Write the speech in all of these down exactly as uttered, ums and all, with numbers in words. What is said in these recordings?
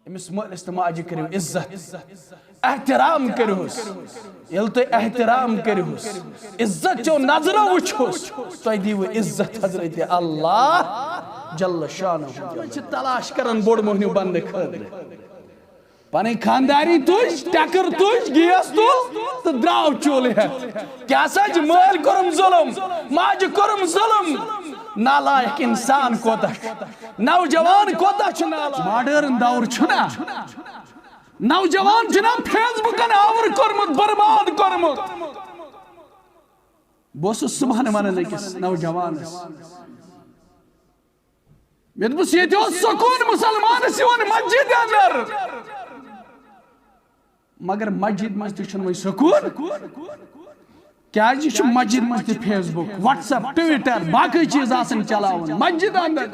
أمِس مٲلِس تہٕ ماجہِ کٔرِو عزت، احترام کٔرِہُس۔ ییٚلہِ تُہۍ احترام کٔرِہُس، عزت چو نظرو وٕچھُس، تۄہہِ دیٖوٕ عزت حضرت اللہ جل شانہ۔ یِم چھِ تلاش کران بوٚڑ مۄہنیو بننہٕ خٲطرٕ۔ پنٕنۍ خانداری تُج، ٹکر تُج، گیس تُل تہٕ درٛاو چوٗلہٕ ہٮ۪تھ۔ کیٛاہ سا چھِ مٲلۍ کوٚرُم ظُلُم، ماجہِ کوٚرُم ظُلُم؟ نالایق انسان کوتاہ چھُ، نوجوان کوتاہ چھُ نالایق۔ ماڈٲرٕن دور چھُنہ؟ نوجوان چھُنہ فیس بُکن آوُر کوٚرمُت، برباد کوٚرمُت؟ بہٕ اوسُس صُبحن ونان أکِس نوجوانس، مےٚ دوٚپُس، ییٚتہِ اوس سکوٗن مُسلمانس یِوان مسجد اندر، مگر مسجد منٛز تہِ چھُنہٕ وۄنۍ سکوٗن۔ کیٛازِ یہِ چھُ مسجد منٛز تہِ Facebook, WhatsApp, Twitter, باقٕے چیٖز آسان چلاوان مسجد اندر۔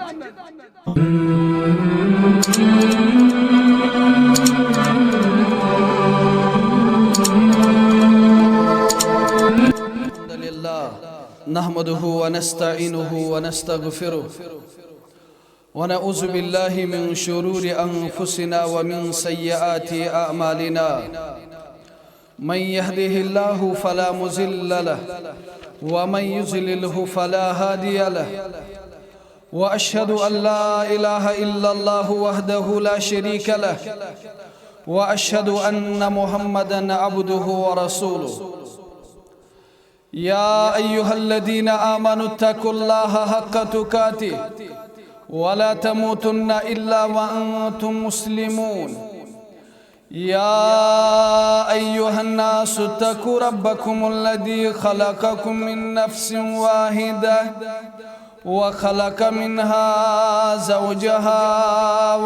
الحمد لله، نحمده ونستعينه ونستغفره، ونعوذ بالله من شرور أنفسنا ومن سيئات أعمالنا. من يهده الله فلا مضل له، ومن يضلله فلا هادي له. وأشهد أن لا إله إلا الله وحده لا شريك له، وأشهد أن محمدا عبده ورسوله. يا أيها الذين آمنوا اتقوا الله حق تقاته ولا تموتن إلا وأنتم مسلمون. يا أيها الناس اتقوا ربكم الذي خلقكم من نفس واحدة وخلق منها زوجها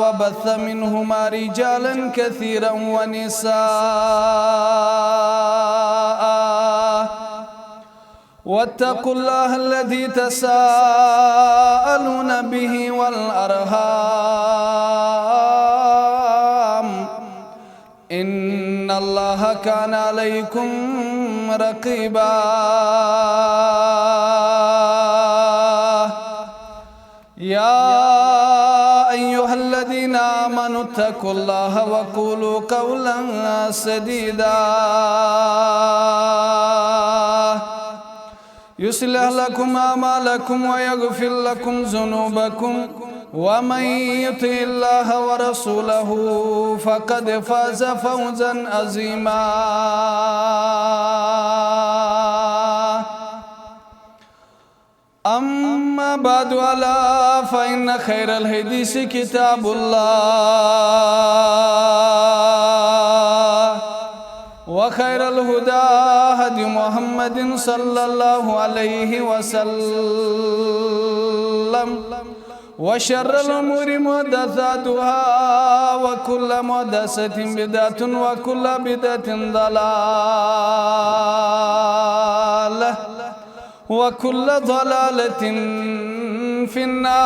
وبث منهما رجالا كثيرا ونساء، واتقوا الله الذي تساءلون به والأرحام، إن الله كان عليكم رقيبا. يا أيها الذين آمنوا اتقوا الله وقولوا قولا سديدا، يصلح لكم أعمالكم ويغفر لكم ذنوبكم، ومن يطع الله ورسوله فقد فاز فوزا عظيما. أما بعد، ألا فإن خير الحديث كتاب الله، وخير الهدى هدي محمد صلى الله عليه وسلم، وشر الأمور محدثاتها، وكل محدثة بدعة، وكل بدعة ضلالة، وكل ضلالة في النار.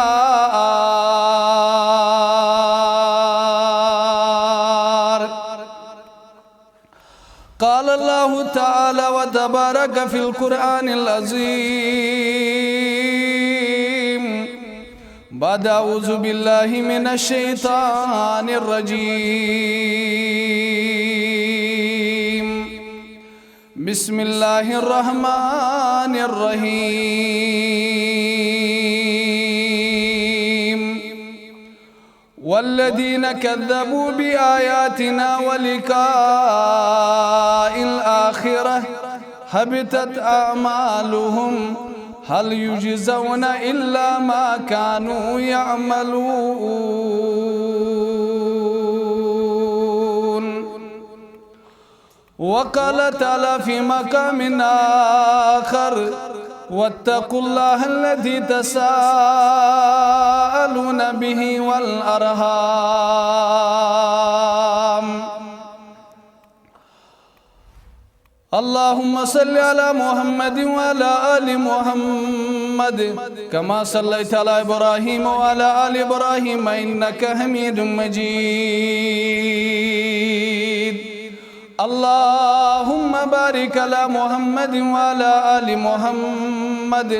قال الله تعالى وتبارك في القرآن العظيم بعد أعوذ بالله من الشيطان الرجيم. بسم الله الرحمن الرحيم. والذين كذبوا بآياتنا ولقاء الآخرة حبطت أعمالهم هل يجزون إلا ما كانوا يعملون. وقال تعالى في مقام آخر: واتقوا الله الذي تساءلون به والأرحام. اللهم صل على محمد وعلى آل محمد كما صليت على إبراهيم وعلى آل إبراهيم إنك حميد مجيد. اللهم بارك على محمد وعلى آل محمد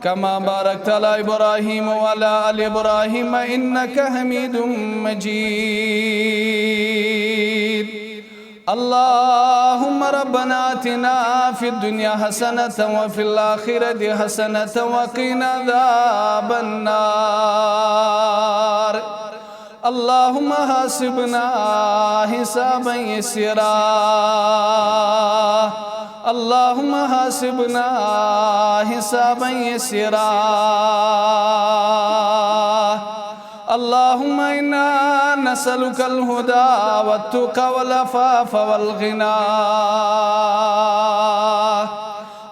كما باركت على إبراهيم وعلى آل إبراهيم إنك حميد مجيد. اللهم ربنا آتنا في الدنيا حسنة وفي الآخرة حسنة وقنا عذاب النار. اللهم حاسبنا حسابا يسيرا. اللهم حاسبنا حسابا يسيرا. اللهم إنا نسألك الهدى والتقى والعفاف والغنى.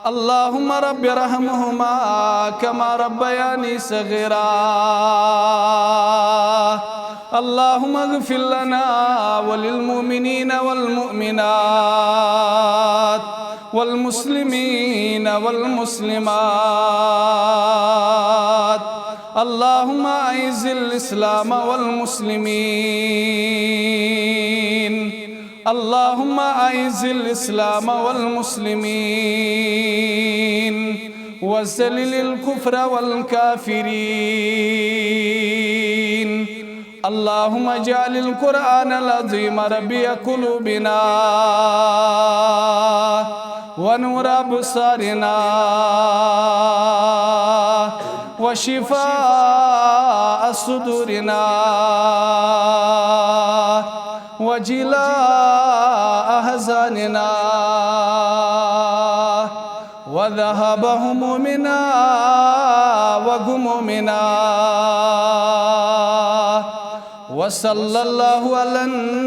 اللهم رب ارحمهما كما ربياني صغيرا. اللهم اغفر لنا وللمؤمنين والمؤمنات والمسلمين والمسلمات. اللهم أعز الإسلام والمسلمين. اللهم أعز الإسلام والمسلمين وذلل الكفر والكافرين. اللهم اجعل القرآن العظيم ربيع قلوبنا ونور أبصارنا وشفاء صدورنا وجلاء أحزاننا وذهاب همومنا وغمومنا. وصلى الله على النبي.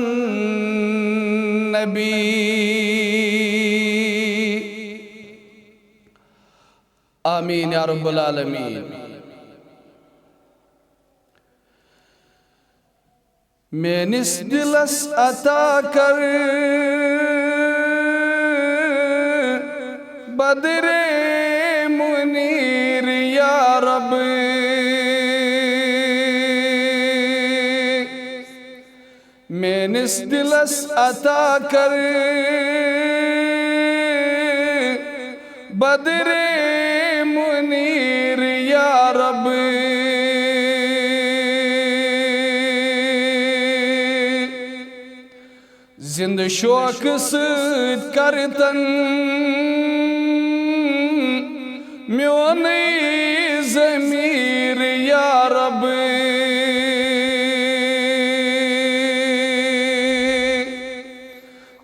آمين يا رب العالمين. میٲنِس دِلس عطا کر بدرِ مُنیٖر یا رب۔ میٲنِس دِلس عطا کر بدرِ مُنیٖر یا رب۔ زِندٕ شوقہٕ سۭتۍ کر تن میونُے ضمیٖر یا رب۔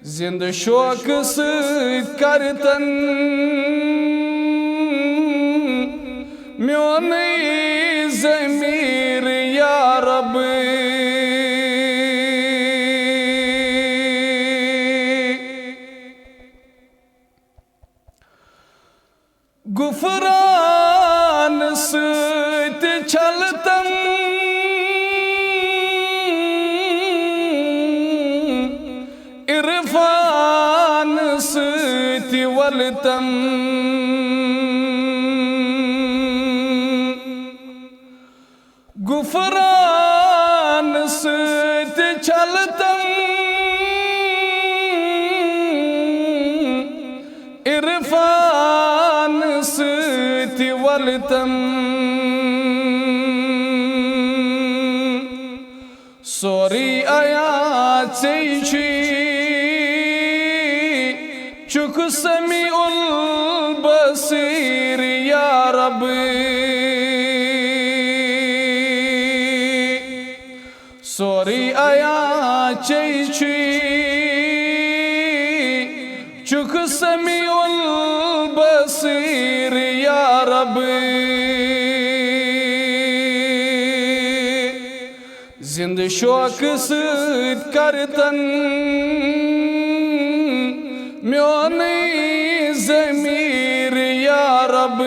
زِندٕ شوقہٕ سۭتۍ کر تن میونُے ضمیٖر یا رب۔ غفران سۭتۍ چھلتم، عرفان سۭتۍ ولتم۔ غفران سۭتۍ چھلتم، عرفان سۭتۍ ولتم۔ سورُے عیاں ژے چھُے، چھُکھ سمیع البصیر یا رب۔ سورُے عیاں ژے چھُے، چھُکھ سمیع البصیر یا رب۔ زِندٕ شوقہٕ سۭتۍ کر تن میونُے ضمیٖر یا رب۔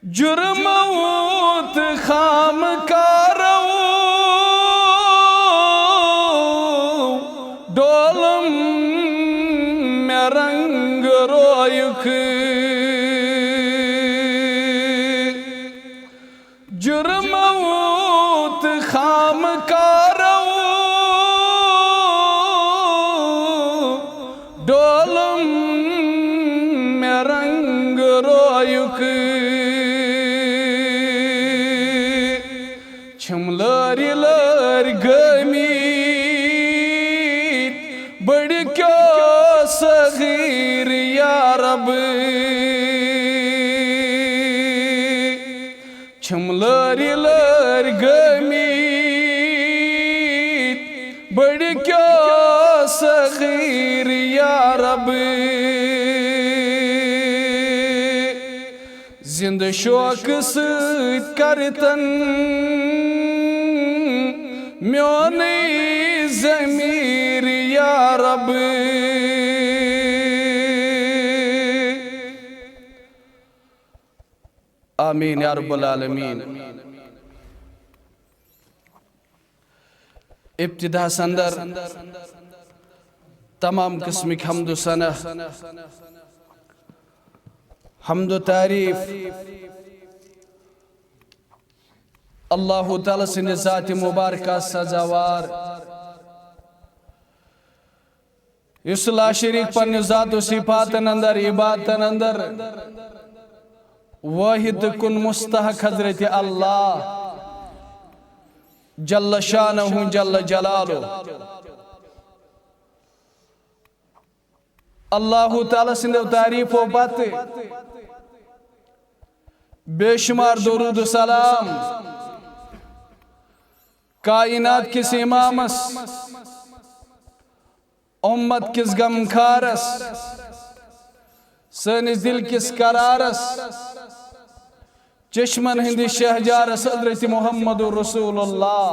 جُرمو تہٕ خامہٕ کارو ڈولُم مےٚ رنگ رویُک۔ جُرمو گٲمٕتۍ، بٔڑۍ کیو صغیٖر یا رب۔ چھِم لٲرۍ لٲرۍ گٲمٕتۍ، بٔڑۍ کیو صغیٖر یا رب۔ زِندٕ شوقہٕ سۭتۍ کرتن میونٕے ضمیٖر یا رب۔ آمین یا رب العالمین۔ ابتداہس اندر تمام قسمٕکۍ حمد و ثنا، حمد و تعریف اللہ تعالیٰ سٕنٛدِ ذاتِ مبارکہ سزاوار، یُس لا شریک پننہِ ذات و صفاتن اندر، عبادتن اندر واحد کُن مستحق حضرت اللہ جل شانہ جل جلالہ۔ اللہ تعالیٰ سٕنٛدیو تعریفو پتہٕ بے شمار درود و سلام کائنات کِس امامس، امت کِس غمخارس، سٲنِس دل کِس قرارس، چشمن ہٕنٛدِس شہجارس حضرت محمد رسول اللہ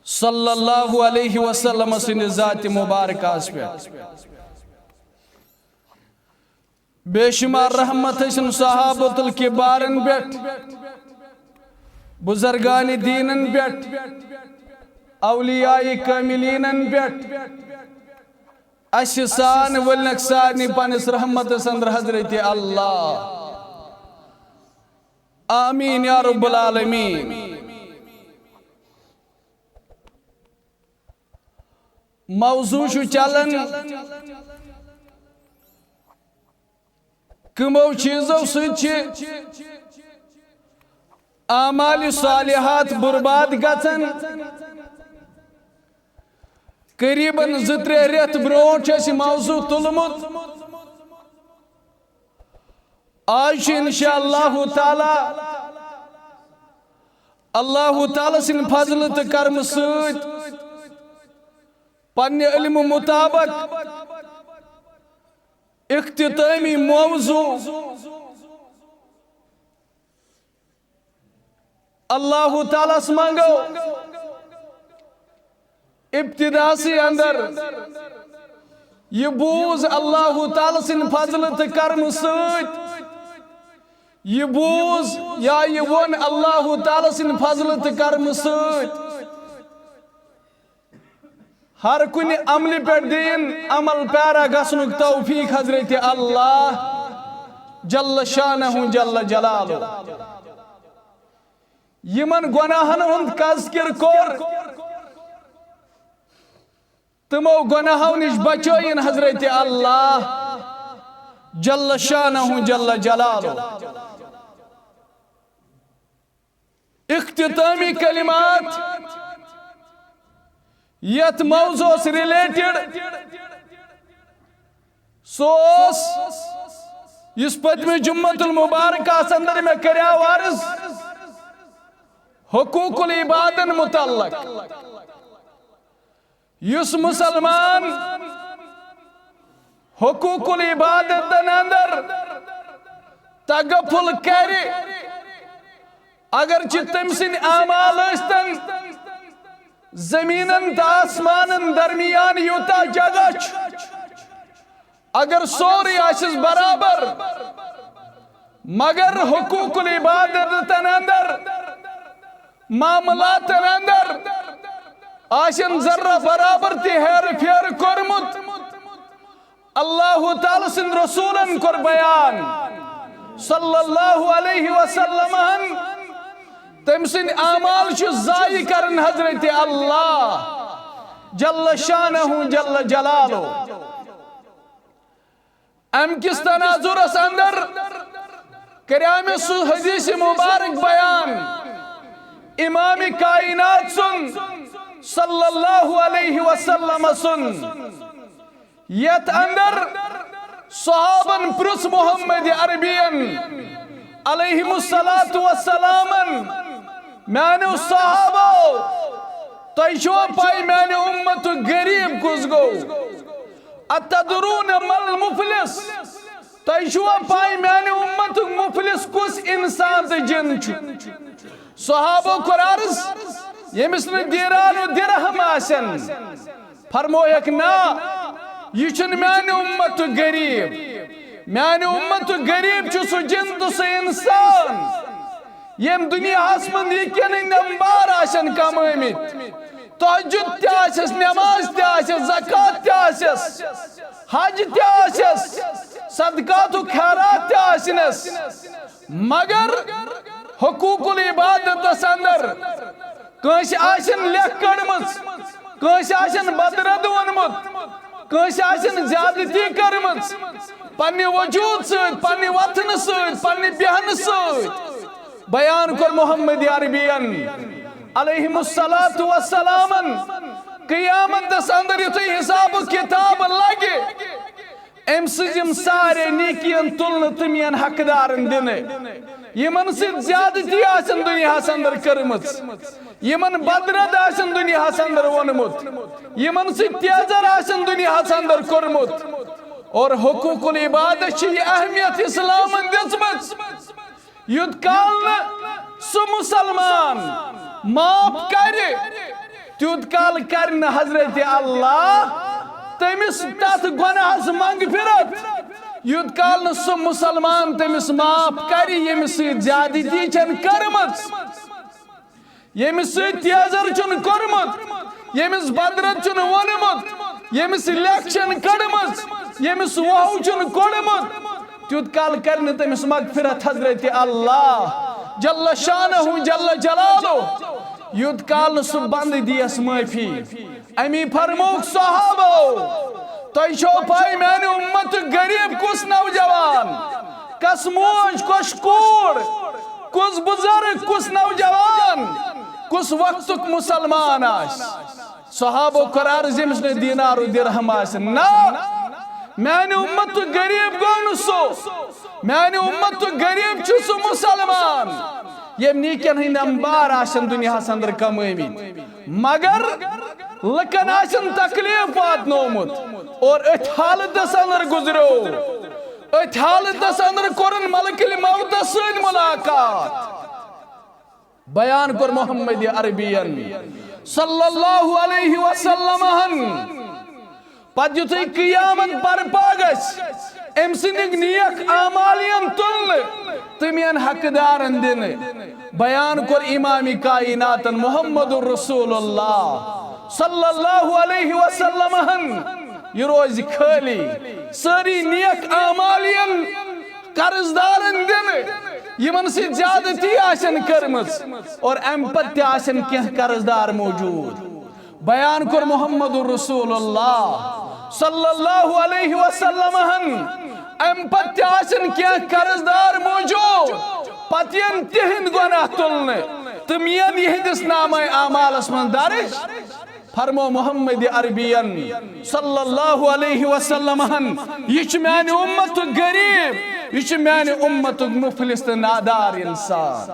صلی اللہ علیہ وسلم سٕنٛدِ ذاتِ مبارکس پٮ۪ٹھ۔ بے شمار رحمت ٲسِن صحابۃ الکبارن پٮ۪ٹھ، بزرگان دیٖنن پٮ۪ٹھ، اولیاء کاملینن پٮ۪ٹھ۔ اسہِ سان ؤلنکھ سارنٕے پننِس رحمتس اندر حضرت اللہ۔ آمین یا رب العالمین۔ موضوع چھُ چلان کمو چیزو سۭتۍ چھِ اعمال صالحات برباد گژھان۔ قریباً زٕ ترٛےٚ رٮ۪تھ برونٛٹھ چھُ اَسہِ موضوع تُلمُت۔ آز چھُ انشاء اللہ تعالیٰ، اللہ تعالیٰ سٕنٛدِ فضلہٕ تہٕ کرمہٕ سۭتۍ پننہِ علمہٕ مطابق اختتٲمی موضوع۔ اللہ تعالیٰ ہس منٛگو ابتداسٕے اندر، یہِ بوٗز اللہ تعالیٰ سٕنٛدِ فضلہٕ تہٕ کرمہٕ سۭتۍ، یہِ بوٗز یا یہِ ووٚن اللہ تعالیٰ سٕنٛدِ فضلہٕ تہٕ کرمہٕ سۭتۍ۔ ہر کُنہِ عملہِ پٮ۪ٹھ دِیِن عمل پیرا گژھنُک توفیق حضرت اللہ جل شانہ جل جلالہ۔ یِمن گۄناہن ہُنٛد تذکر کوٚر، تِمو گۄناہو نِش بچٲیِن حضرت اللہ جل شانہ جل جلالہ۔ اختتامی کلمات یتھ موضوعس ریلیٹڈ، سُہ اوس یُس پٔتمہِ جمعۃ المبارکہ ہس اندر مےٚ کریاو عرض، حقوق العبادن متعلق۔ یُس مسلمان حقوق العبادتن اندر تغفل کرِ، اگرچہ تٔمۍ سٕنٛدۍ اعمال ٲسۍتن زمینن تہٕ آسمانن درمیان یوٗتاہ جگہ چھُ، اگر سورُے آسٮ۪س برابر، مگر حقوق العبادتن اندر، معاملاتن اندر آسن ذرہ برابر تہِ ہیرٕ پھیرٕ کوٚرمُت۔ اللہ تعالیٰ سٕنٛدۍ رسولن کوٚر بیان صلی اللہ علیہ وسلمن، تٔمۍ سٕنٛدۍ اعمال چھِ ضایع کران حضرت اللہ جل شانہ جل جلالہ۔ امہِ کِس تناظرس اندر کریاو مےٚ سُہ حدیث مبارک بیان، امام کائنات سن صلی اللہ علیہ وسلم سن، یتھ اندر صحابن پرژھ محمد عربین علیہم الصلوۃ والسلامن، میانیو صحابو، تۄہہِ چھوا پاے میانہِ امتُک غریب کُس گوٚو؟ اتدرون مل مفلس؟ تۄہہِ چھوا پاے میانہِ امتُک مفلس کُس انسان تہٕ جن چھُ؟ صحابو کوٚر عرض، ییٚمِس نہٕ دینار و درہم آسن۔ فرمویکھ، نہ، یہِ چھُنہٕ میانہِ امتُک غریب۔ میانہِ امتُک غریب چھُ سُہ جن تہٕ سُہ انسان، ییٚمۍ دُنیاہس منٛز یہِ کٮ۪ن ہٕنٛدۍ انبار آسن کمٲمٕتۍ۔ تہجد تہِ آسٮ۪س، نماز تہِ آسٮ۪س، زکوٰۃ تہِ آسٮ۪س، حج تہِ آسٮ۪س، صدقات و خیرات تہِ آسنس، مگر حقوق العبادتس اندر کٲنٛسہِ آسن لیکھ کٔڑمٕژ، کٲنٛسہِ آسن بدرد ووٚنمُت، کٲنٛسہِ آسن زیادتی کٔرمٕژ، پننہِ وجود سۭتۍ، پننہِ وتھنہٕ سۭتۍ، پننہِ بیہنہٕ سۭتۍ۔ بیان کوٚر محمد عربین علیہم الصلوۃ والسلامن، قیامتس اندر یُتھُے حساب و کتاب لگہِ، أمۍ سٕنٛز یِم سارے نیکین تُلنہٕ تہٕ میٲنۍ حقدارن دِنہٕ، یِمن سۭتۍ زیادتی آسن دُنیاہس اندر کٔرمٕژ، یِمن بدرد آسن دُنیاہس اندر ووٚنمُت، یِمن سۭتۍ تیزر آسن دُنیاہس اندر کوٚرمُت۔ اور حقوق العبادت چھِ یہِ اہمیت اسلامن دِژمٕژ۔ یوت کال نہٕ سُہ مسلمان معاف کرِ، تیوت کال کرِ نہٕ حضرت اللہ تٔمِس تتھ گۄناہس مغفرت۔ یوت کال نہٕ سُہ مسلمان تٔمِس معاف کرِ، ییٚمِس سۭتۍ زیادتی چھن کٔرمٕژ، ییٚمِس سۭتۍ تیزر چھُن کوٚرمُت، ییٚمِس بدرد چھُن ووٚنمُت، ییٚمِس لیکھ چھَن کٔڑمٕژ، ییٚمِس وَہو چھُن کوٚڑمُت، تیوٗت کال کرِ نہٕ تٔمِس مغفرت حضرت اللہ جل شانہ جل جلالہ، یوٗت کال نہٕ سُہ بندٕ دِیَس معٲفی۔ امی فرمووُکھ صحابو، تۄہہِ چھو پاے میانہِ اُمتُک غریب کُس نوجوان، کس موج، کۄس کوٗر، کُس بُزرگ، کُس نوجوان، کُس وقتُک مسلمان آسہِ؟ صحابو کوٚر عرض، ییٚمِس نہٕ دینار و درہم آسہِ۔ نہ، میانہِ اُمتُک غریب گوٚو نہٕ سُہ۔ میانہِ اُمتُک غریب چھُ سُہ مسلمان، ییٚمۍ نیکن ہٕنٛدۍ انبار آسن دُنیاہس اندر کمٲومٕتۍ، مگر لُکن آسن تکلیف واتنومُت اور أتھۍ حالتس اندر گُزریو۔ أتھۍ حالتس اندر کوٚرُن ملک الموتس سۭتۍ ملاقات۔ بیان کوٚر محمد عربین صلی اللہ علیہ وسلمن۔ پتہٕ یُتھُے قیامت برپا گژھِ، أمۍ سٕنٛدۍ نیک اعمال یِن تُلنہٕ تہٕ میٲنۍ حقدارن دِنہٕ۔ بیان کوٚر امام کائناتن محمد رسول اللہ صلی اللہ علیہ وسلمن۔ یہِ روزِ خٲلی، سٲری نیک اعمال یِن قرض دارن دِنہٕ، یِمن سۭتۍ زیادتی آسن کٔرمٕژ اور امہِ پتہٕ تہِ آسن کینٛہہ قرض دار موجود۔ بیان کوٚر محمد رسول اللہ صلی اللہ علیہ وسلمن، امہِ پتہٕ تہِ آسن کینٛہہ قرض دار موجود، پتہٕ یِن تِہنٛدۍ گۄناہ تُلنہٕ تہٕ میٲنۍ یِہنٛدِس نامہ اعمالس منٛز درج۔ فرمو محمد عربین صلی اللہ علیہ وسلمن، یہِ چھُ میانہِ اُمتُک غریب، یہِ چھُ میانہِ اُمتُک مفلس تہٕ نادار انسان۔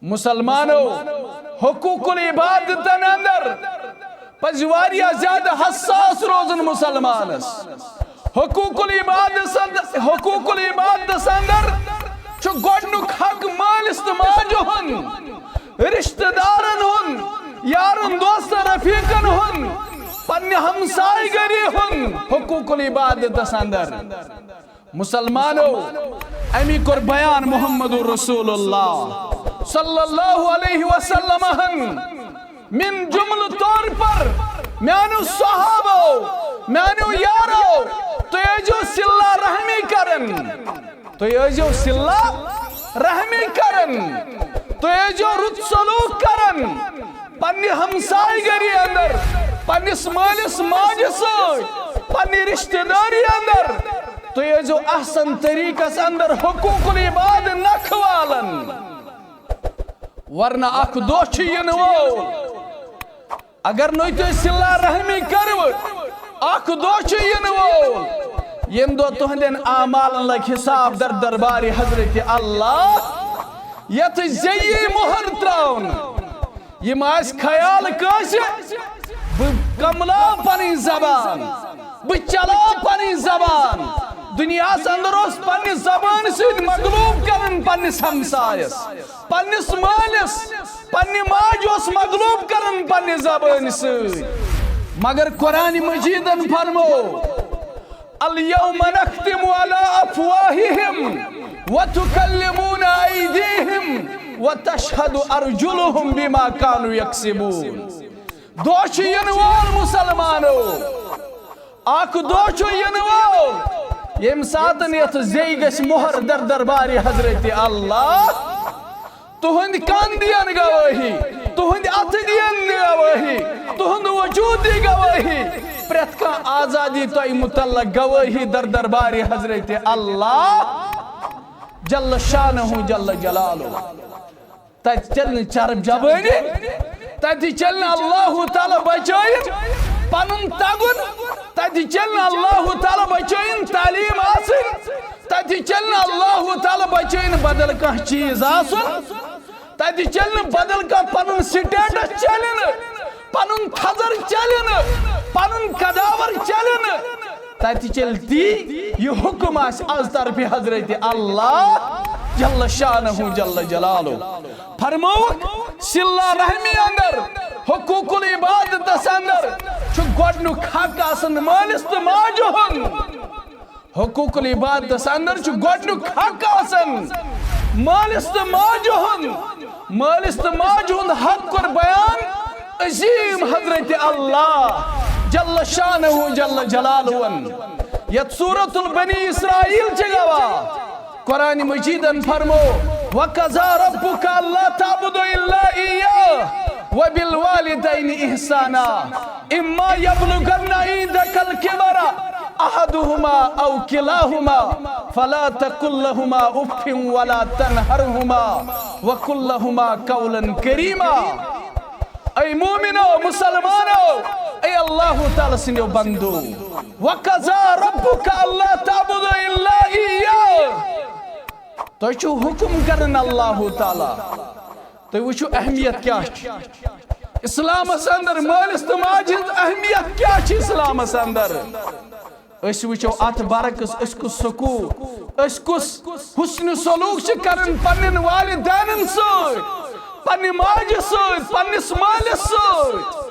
مسلمانو، حقوق العبادتن اندر پزِ واریاہ زیادٕ حساس روزُن مسلمانس۔ حقوق العبادس اند-، حقوق العبادس اندر چھُ گۄڈنیُک حق مٲلِس تہٕ ماجہِ ہُنٛد، رشتہٕ دارن ہُنٛد، یارن دوستن رفیقن ہُنٛد، پننہِ ہمسایہِ گری ہُنٛد۔ حقوق العبادتس اندر مسلمانو، امی کوٚر بیان محمد رسول اللہ صلی اللہ علیہ وسلمن۔ من جملہ طور پر میانیو صحابو، میانیو یارو، تُہۍ ٲسۍزیو صلہ رحمی کران، تُہۍ ٲسۍزیو صلہ رحمی کران، تُہۍ ٲسۍزیو رُت سلوک کران۔ پننہِ ہمسایہِ گری اندر، پننِس مٲلِس ماجہِ سۭتۍ، پننہِ رشتہٕ دٲری اندر تُہۍ ٲسۍزیو احسن طریقس اندر حقوق العباد نکھٕ والان۔ ورنہ اکھ دۄہ چھُ یِنہٕ وول، اگر نہٕ تُہۍ صلہ رحمی کٔرِو، اکھ دۄہ چھُ یِنہٕ وول، ییٚمہِ دۄہ تُہنٛدٮ۪ن اعمالن لگہِ حساب در دربارِ حضرت اللہ، یتھ زیٚیہِ مۄہر تراونہٕ۔ یہِ ما آسہِ خیال کٲنٛسہِ، بہٕ کملاو پنٕنۍ زبان، بہٕ چلاو پنٕنۍ زبان۔ دُنیاہس اندر اوس پننہِ زبٲنۍ سۭتۍ مغلوب کران پننِس ہمسایس، پننِس مٲلِس، پننہِ ماجہِ اوس مغلوب کران پننہِ زبٲنۍ سۭتۍ۔ مگر قرآن مجیدن فرمو، اليوم نختم على أفواههم وتكلمنا أيديهم وتشهد أرجلهم بما كانوا يكسبون۔ دۄہ چھُ یِنہٕ وول مُسلمانو، اکھ دۄہ چھُ یِنہٕ وول، ییٚمہِ ساتہٕ یتھ زیٚیہِ گژھِ مۄہر در دربارِ حضرت اللہ۔ تُہنٛدۍ کن دِین گوٲہی، تُہنٛدۍ اتھٕ دِین گوٲہی، تُہنٛد وجود دی گوٲہی، پرٛٮ۪تھ کانٛہہ آزادی تۄہہِ متعلق گوٲہی در دربارِ حضرت اللہ جل شانہ جل جلالہ۔ تتہِ چلہِ نہٕ چرب زبٲنی، تتہِ چلہِ نہٕ اللہ تعالیٰ بچٲیِن پنُن تگُن، تتہِ چلہِ نہٕ اللہ تعالیٰ بچٲیِن تعلیٖم آسٕنۍ، تتہِ چلہِ نہٕ اللہ تعالیٰ بچٲیِن بدل کانٛہہ چیٖز آسُن، تتہِ چلہِ نہٕ بدل کانٛہہ پنُن status چلہِ نہٕ، پنُن تھزر چلہِ نہٕ، پنُن قداور چلہِ نہٕ۔ تتہِ چلہِ تی، یہِ حکم آسہِ از طرفِ حضرت اللہ جل شانہ جل جلالہ۔ فرمووُکھ، صلہ رحمی اندر، حقوق العبادتس اندر چھُ گۄڈنیُک حق آسان مٲلِس تہٕ ماجہِ ہُنٛد۔ حقوق العبادتس اندر چھُ گۄڈنیُک حق آسان مٲلِس تہٕ ماجہِ ہُنٛد۔ مٲلِس تہٕ ماجہِ ہُنٛد حق کوٚر بیان عظیٖم حضرت اللہ جل شانہ جل جلالہن، یتھ سورۃ البنی اسرائیل چھِ گواہ۔ قرآن مجیدن فرمو، وقضى ربك ألا تعبدوا إلا إياه وبالوالدين إحسانا إما يبلغن عندك الكبر أحدهما أو كلاهما فلا تقل لهما أف ولا تنهرهما وقل لهما قولا كريما۔ اے مومنو، مسلمانو، اے اللہ تعالیٰ سٕنٛدیو بندو، وقضى ربك ألا تعبدوا إلا إياه۔ تۄہہِ چھُو حکم کران اللہ تعالیٰ۔ تُہۍ وٕچھِو اہمیت کیٛاہ چھِ۔ اسلامس اندر مٲلِس تہٕ ماجہِ ہٕنٛز اہمیت کیٛاہ چھِ اسلامس اندر؟ أسۍ وٕچھو اتھ برعکس، أسۍ کُس سکوٗ، أسۍ کُس حسن سلوک چھِ کران پننٮ۪ن والدینن سۭتۍ، پننہِ ماجہِ سۭتۍ، پننِس مٲلِس سۭتۍ۔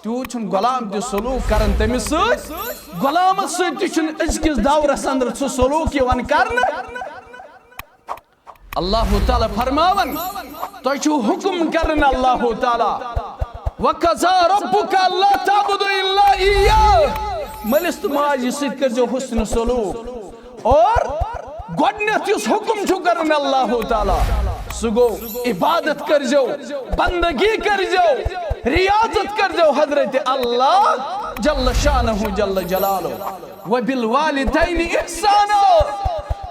تیوٗت چھُنہٕ غلام تہِ سلوک کران تٔمِس سۭتۍ، غلامس سۭتۍ تہِ چھُنہٕ أزکِس دورس اندر سُہ سلوک یِوان کرنہٕ۔ اللہ تعالیٰ فرماوان، تۄہہِ چھُو حکم کران اللہ تعالیٰ، وقضى ربك ألا تعبدوا إلا إياه۔ مٲلِس تہٕ ماجہِ سۭتۍ کٔرزیو حسن سلوک۔ اور گۄڈنیتھ یُس حکم چھُ کران اللہ تعالیٰ، سُہ گوٚو عبادت کٔرزیو، بندگی کٔرزیو، ریاضت کٔرزیو حضرت اللہ جل شانہ جل جلالہ۔ وبالوالدين إحسانا۔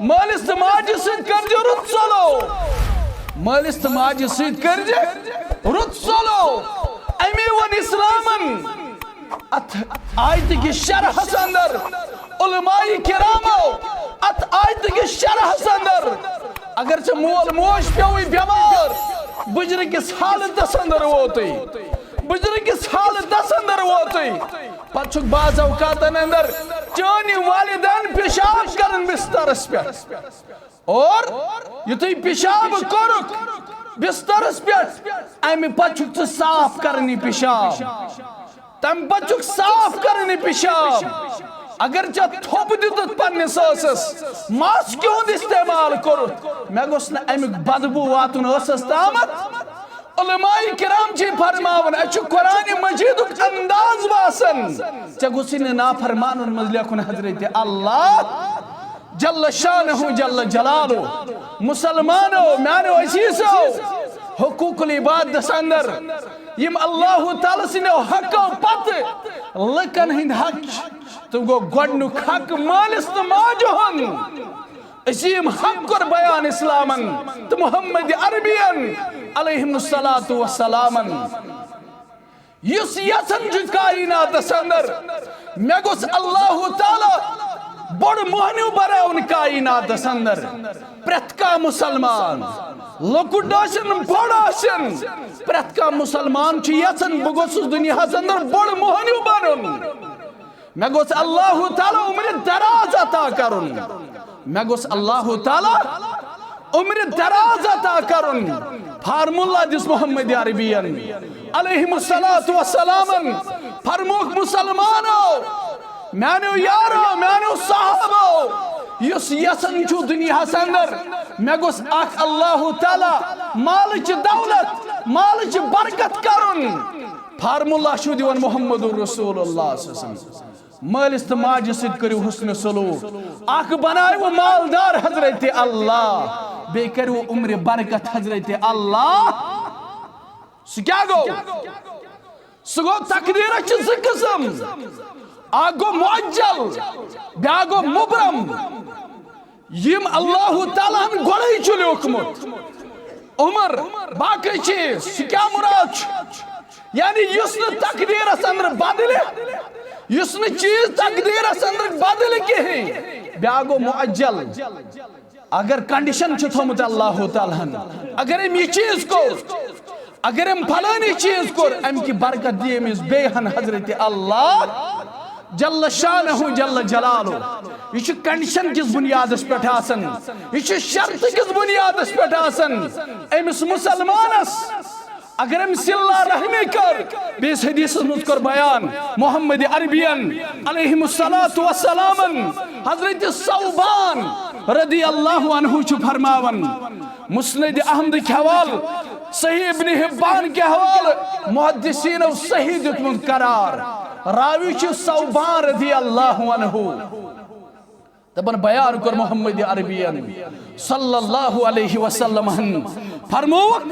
مٲلِس تہٕ ماجہِ سۭتۍ کٔرزِ رُت سلوک۔ مٲلِس تہٕ ماجہِ سۭتۍ کٔرزِ رُت سلوک۔ اَمی ووٚن اسلامن۔ اتھ آیتہِ کِس شرحس اندر، علماء کرامو اتھ آیتہِ کِس شرحس اندر، اگر ژےٚ مول موج پیوٚوُے بٮ۪مار، بُجرٕ کِس حالتس اندر ووتُے، بُجرٕ کِس حالتس اندر ووتُے، پتہٕ چھُکھ بعض اوقاتن اندر چٲنۍ والدین پیشاب کران بسترس پٮ۪ٹھ۔ اور یُتھُے پیشاب کوٚرُکھ بسترس پٮ۪ٹھ، امہِ پتہٕ چھُکھ ژٕ صاف کران یہِ پیشاب۔ تمہِ پتہٕ چھُکھ صاف کران یہِ پیشاب۔ اگر ژےٚ تھوٚپ دیُتُتھ پننِس ٲسس، ماسکہِ ہُنٛد استعمال کوٚرُتھ، مےٚ گوٚژھ نہٕ امیُک بدبو واتُن ٲسس تامتھ۔ علماء کرام چھِ فرماوان، اسہِ چھُ قرآن مجیدُک انداز باسان، ژےٚ گوٚژھُے نہٕ نافرمانن منٛز لیکھُن حضرت اللہ جل شانہ جل جلالہ۔ مسلمانو، میانیو عزیزو، حقوق العبادس اندر یِم اللہ تعالیٰ سٕنٛدیو حقو پتہٕ لُکن ہٕنٛدۍ حق چھِ، تہٕ گوٚو گۄڈنیُک حق مٲلِس تہٕ ماجہِ ہُنٛد۔ عظیٖم حق کوٚر بیان اسلامن تہٕ محمد عربین علیہم الصلوۃ والسلامن، یُس یژھان چھُ کائناتس اندر، مےٚ گوٚژھ اللہ تعالیٰ بوٚڑ مۄہنیو بناوُن کائناتس اندر۔ پرٛٮ۪تھ کانٛہہ مسلمان، لۄکُٹ ٲسِن بوٚڑ ٲسِن، پرٛٮ۪تھ کانٛہہ مسلمان چھُ یژھان بہٕ گوٚژھُس دُنیاہس اندر بوٚڑ مۄہنیو بنُن۔ مےٚ گوٚژھ اللہ تعالیٰ عمر دراز عطا کرُن۔ مےٚ گوٚژھ اللہ تعالیٰ عمر دراز عطا کرُن۔ فارمولہ دِژ محمد عربین علیہم الصلوۃ والسلامن۔ فرمووُکھ، مسلمانو، میانیو یارو، میانیو صحابو، یُس یژھان چھُ دُنیاہس اندر مےٚ گوٚژھ اکھ اللہ تعالیٰ مالٕچ دولت، مالٕچ برکت کرُن۔ فارمولہ چھُ دِوان محمد رسول اللہ صلی اللہ علیہ وسلم۔ مٲلِس تہٕ ماجہِ سۭتۍ کٔرِو حسن سلوک۔ اکھ بنٲیِو مالدار حضرت اللہ، بیٚیہِ کٔرِو عمر برکت حضرت اللہ۔ سُہ کیٛاہ گوٚو؟ سُہ گوٚو، تقدیٖرس چھِ زٕ قٕسم، اکھ گوٚو معجل، بیٛاکھ گوٚو مبرم۔ یِم اللہ تعالیٰ ہن گۄڈے چھُ لیوٗکھمُت۔ عمر، باقٕے چیٖز، سُہ کیٛاہ مُراد چھُ؟ یعنی یُس نہٕ تقدیٖرس اندر بدلہِ، یُس نہٕ چیٖز تقدیٖرس اندر بدلہِ کِہیٖنۍ، بیٛاکھ گوٚو معجل۔ اگر کنڈیشن چھُ تھوٚمُت اللہ تعالیٰ ہن، اگر أمۍ یہِ چیٖز کوٚر، اگر أمۍ فلٲنی چیٖز کوٚر، اَمہِ کہِ برکت دِیہِ أمِس بیٚیہِ ہن حضرت اللہ جل شانہ جل جلالہ۔ یہِ چھُ کنڈیشن کِس بُنیادس پٮ۪ٹھ آسان، یہِ چھُ شرطہٕ کِس بُنیادس پٮ۪ٹھ آسان۔ أمِس مسلمانس اگر أمۍ صلہ رحمی کٔر، بیٚیِس حدیثس منٛز کوٚر بیان محمد عربین علیہم الصلوۃ والسلامن، حضرت ثوبان رضی اللہ عنہ چھُ فرماوان، مسند احمد کہِ حوالہٕ، صحیح ابن حبان کہِ حوالہٕ، محدثینو صحیح دیُتمُت قرار۔ راوی چھُ ثوبان رضی اللہ عنہ۔ دپان، بیان کوٚر محمد عربین صلی اللہ علیہ وسلم ہن، فرمووُکھ،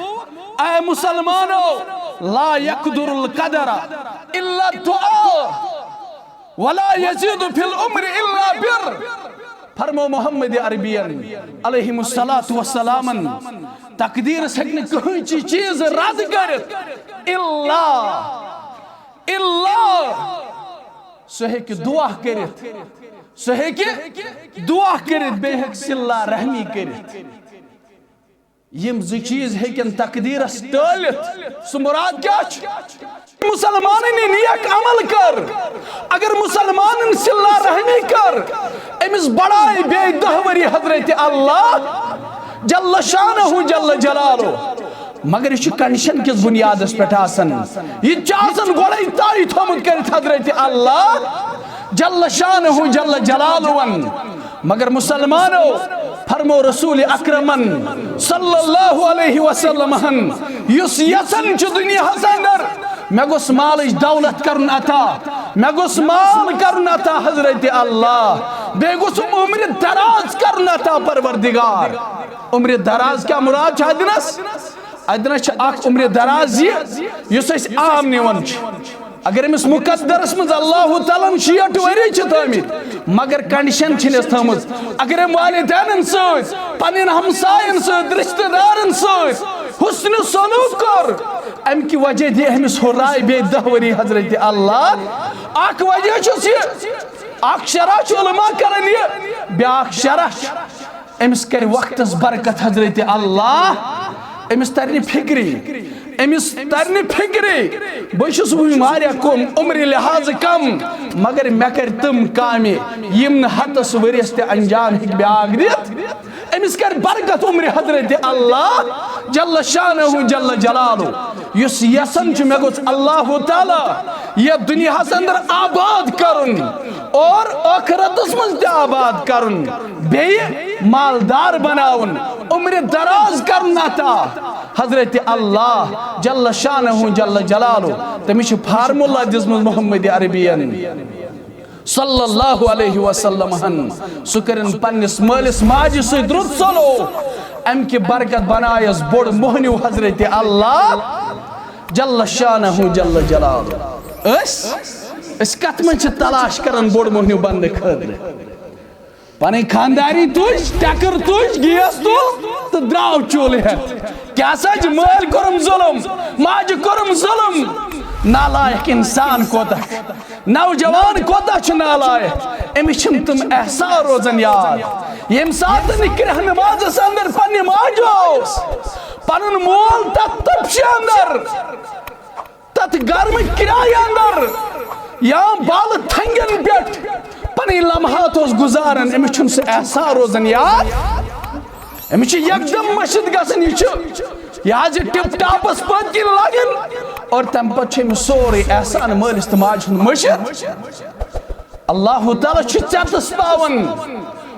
اے مسلمانو، لا یقدر القدر الا الدعاء ولا یزید فی العمر الا بر۔ فرمو محمد عربین علیہ الصلوۃ والسلامن، تقدیرس ہیٚکہِ نہٕ کٕہٕنۍ چی-، چیٖز رد کٔرِتھ الا، الا سُہ ہیٚکہِ دعا کٔرِتھ، سُہ ہیٚکہِ دعا کٔرِتھ، بیٚیہِ ہیٚکہِ صلہ رحمی کٔرِتھ۔ یِم زٕ چیٖز ہیٚکن تقدیرس ٹٲلِتھ۔ سُہ مُراد کیٛاہ چھُ؟ مسلمانن یہِ نیک عمل کٔر، اگر مسلمانن صلہ رحمی کٔر، أمِس بڑایہِ بیٚیہِ دَہ ؤری حضرت اللہ جل شانہ جل جلالہ۔ مگر یہِ چھُ کنڈیشن کِس بُنیادس پٮ۪ٹھ آسان، یہِ تہِ چھُ آسان گۄڈے طے تھوٚمُت کٔرِتھ حضرت اللہ جل شانہ جل جلالہن۔ مگر مسلمانو، فرمو رسول اکرمن صلی اللہ علیہ وسلم ہن، یُس یژھان چھُ دُنیاہس اندر مےٚ گوٚژھ مالٕچ دولت کرُن عطا، مےٚ گوٚژھ مال کرُن عطا حضرت اللہ، بیٚیہِ گوٚژھ عمر دراز کرُن عطا پروردگار۔ عمر دراز کیٛاہ مُراد چھُ اتنس؟ اتنس چھُ اکھ عمر دراز یہِ، یُس أسۍ عام نِوان چھِ۔ اگر أمِس مقدرس منٛز اللہ تعالیٰ ہن شیٹھ ؤری چھِ تھٲمٕتۍ، مگر کنڈیشن چھِنہٕ أسۍ تھٲمٕژ۔ اگر أمۍ والدینن سۭتۍ، پنٕنٮ۪ن ہمساین سۭتۍ، رشتہٕ دارن سۭتۍ حسن سلوک کوٚر، امہِ کہِ وجہ دِ أمِس ہُرراے بیٚیہِ دَہ ؤری حضرت اللہ۔ اکھ وجہ چھُس یہِ، اکھ شرح چھُ علماء کران یہِ، بیٛاکھ شرح چھُ أمِس کرِ وقتس برکت حضرت اللہ، أمِس ترِ نہٕ فکرِ، أمِس ترِ نہٕ فکرِ۔ بہٕ چھُس وُنہِ واریاہ کم، عمرِ لحاظہٕ کم، مگر مےٚ کرِ تِم کامہِ یِم نہٕ ہتس ؤریس تہِ انجام ہیٚکہِ بیٛاکھ دِتھ۔ أمِس کرِ برکت عمرِ حضرت اللہ جل شانہ جل جلالہ۔ یُس یژھان چھُ مےٚ گوٚژھ اللہ تعالیٰ یتھ دُنیاہس اندر آباد کرُن اور ٲخرتس منٛز تہِ آباد کرُن، بیٚیہِ مالدار بناوُن، عمرِ دراز کرُن عطا حضرت اللہ جل شانہ جل جلالہ، تٔمِس چھِ فارمولہ دِژمٕژ محمد عربین صلی اللہ علیہ وسلم ہن۔ سُہ کٔرِن پننِس مٲلِس ماجہِ سۭتۍ رُت سلوک، امہِ کہِ برکت بنایس بوٚڑ مۄہنیو حضرت اللہ جل شانہ جل جلالہ۔ أسۍ، أسۍ کتھ منٛز چھِ تلاش کران بوٚڑ مۄہنیو بننہٕ خٲطرٕ؟ پنٕنۍ خانداری تُج، ٹکر تُج، گیس تُل، تہٕ درٛاو چوٗلہٕ ہٮ۪تھ۔ کیٛاہ سا چھِ مٲلۍ کوٚرُم ظُلُم، ماجہِ کوٚرُم ظُلُم۔ نالایق اِنسان کوتاہ چھُ، نوجوان کوتاہ چھُ نالایق۔ أمِس چھِنہٕ تِم احسان روزان یاد۔ ییٚمہِ ساتہٕ نہٕ کرٛہنہٕ مازَس اندر پننہِ ماجہِ اوس، پنُن مول تَتھ تٔپشہِ اندر، تَتھ گرمہٕ کرایہِ اندر یا بالہٕ تھنگٮ۪ن پٮ۪ٹھ پنٕنۍ لمحات اوس گُزاران، أمِس چھُنہٕ سُہ احسان روزان یاد۔ أمِس چھُ یکدم مٔشِتھ گژھان، یہِ چھُ یہِ حظ یہِ ٹِپ ٹاپس پٔتۍ کِنۍ لاگان، اور تمہِ پتہٕ چھُ أمِس سورُے احسان مٲلِس تہٕ ماجہِ ہُنٛد مٔشِتھ۔ اللہ تعالیٰ چھُ ژٮ۪تس پاوان،